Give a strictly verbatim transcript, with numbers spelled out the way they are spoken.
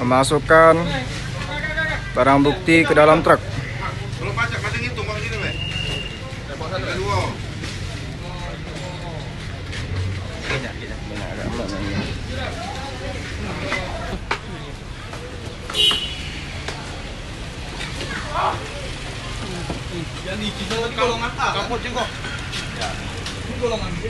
Memasukkan barang bukti ke dalam truk. Yang di Cina tadi golongan A, kan? Kapot jengkok. Ya. Ini golongan B.